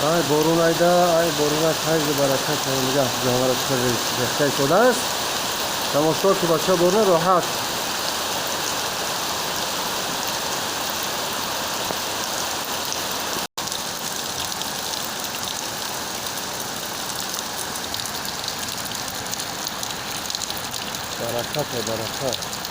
Ай борун, айда, ай борунак, хайзу баракат. Нигоҳ, ҷонвара рехта истодааст. Тамошо ки, бача, борун роҳат. Баракат, баракат.